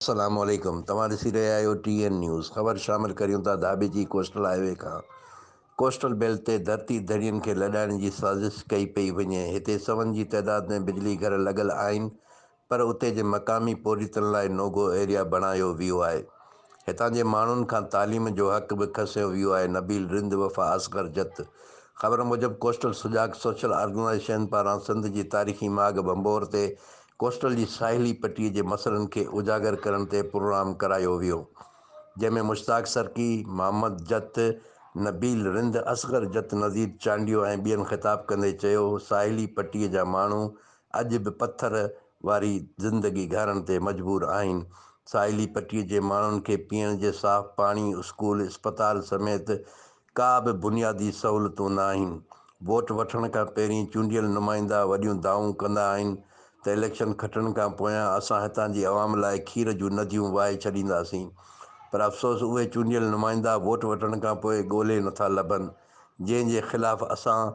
السلام عليڪم توهان ڏسي رهيا آهيو ٽي اين نيوز خبر شامل ڪريون ٿا ڌاٻيجي ڪوسٽل هاء وي کان ڪوسٽل بيلٽ تي ڌرتي ڌڻين کي لڏائڻ جي سازش ڪئي پئي وڃي هتي سون جي تعداد ۾ بجلي گهر لڳل آهن پر اتي جي مقامي پورهيتن لاء نوگو ايريا بڻايو ويو آهي هتان جي ماڻهن کان تعليم جو حق به کسيو ويو آهي نبيل رند وفا اصغر جت خبر موجب ڪوسٽل سجاڳ سوشل آرگنائيزيشن پاران سنڌ جي تاريخي ماڳ ڀنڀور تي ڪوسٽل جي ساحلي پٽي جي مسئلن کي اجاگر ڪرڻ تي پروگرام ڪرايو ويو، جنهن ۾ مشتاق سرڪي، محمد جت، نبيل رند، اصغر جت، نذير چانڊيو ۽ ٻين خطاب ڪندي چيو ساحلي پٽي جا ماڻهو اڄ به پٿر واري زندگي گهارڻ تي مجبور آهن، ساحلي پٽي جي ماڻهن کي پيئڻ جي صاف پاڻي، اسڪول، اسپتال سميت ڪا به بنيادي سهولتون ناهن. ووٽ وٺڻ کان پهرين چونڊيل نمائندا وڏيون دانهون ڪندا آهن ته اليڪشن کٽڻ کان پويان اسان هتان جي عوام لاء کير جون نديون وهائي ڇڏينداسين پر افسوس اهي چونڊيل نمائندا ووٽ وٺڻ کان پوء ڳولي نٿا لڀن جنهن جي خلاف اسان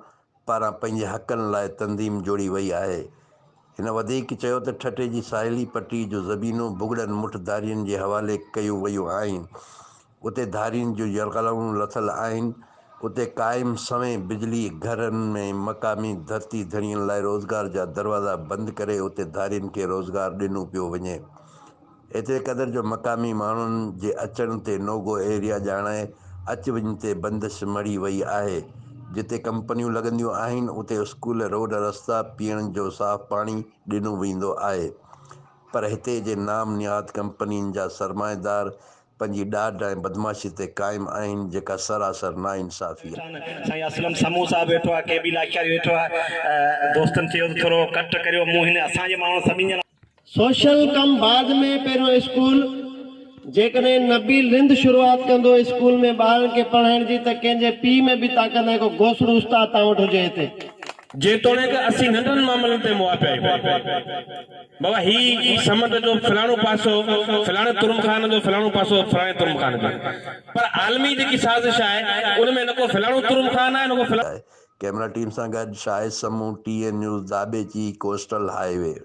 پاران پنهنجي حقن لاء تنظيم جوڙي وئي آهي. هن وڌيڪ چيو ته ٺٽي جي ساحلي پٽي جون زمينون ڀڳڙن مٺ ڌارين جي حوالي ڪيون ويون آهن. اتي ڌارين جون يرغلون لٿل آهن. اتي قائم سوين بجلي گهرن ۾ مقامي ڌرتي ڌڻين لاء روزگار جا دروازا بند ڪري اتي ڌارين کي روزگار ڏنو پيو وڃي. ايتري قدر جو مقامي ماڻهن جي اچڻ تي نوگو ايريا ڄاڻائي اچ وڃ تي بندش مڙهي وئي آهي. جتي ڪمپنيون لڳنديون آهن اتي اسڪول، روڊ رستا، پيئڻ جو صاف پاڻي ڏنو ويندو آهي پر هتي جي نام نهاد ڪمپنين جا سرمائيدار پنهنجي ڏاڍ ۽ بدمعاشي تي قائم آهن جيڪا سراسر ناانصافي آهي. سائين اسلم سمون صاحب ويٺو آهي ڪي بي لاکياري ويٺو آهي دوستن چيو ته ٿورو ڪٽ ڪريو مون هن اسان جي ماڻهن سڀني جي لاء. سوشل ڪم بعد ۾ پهريون اسڪول جيڪڏهن نبيل رند شروعات ڪندو اسڪول ۾ ٻارن کي پڙهائڻ جي ته ڪنهن جي پيء ۾ به طاقت ناهي ڪو گوسڙو استاد توهان وٽ هجي هتي. جيتوڻيڪ اسين ننڍن معاملن تي مئا پيا آهيون. بابا هي سمنڊ جو فلاڻو پاسو فلاڻي ترم خان جو فلاڻو پاسو فلاڻي ترم خان جو پر عالمي جيڪي سازش آهي ان ۾ نه ڪو فلاڻو ترم خان آهي نه ڪو فلاڻو ڪئميرا ٽيم سان گڏ Shahid Samoon, T N news, Dhabeji, coastal highway.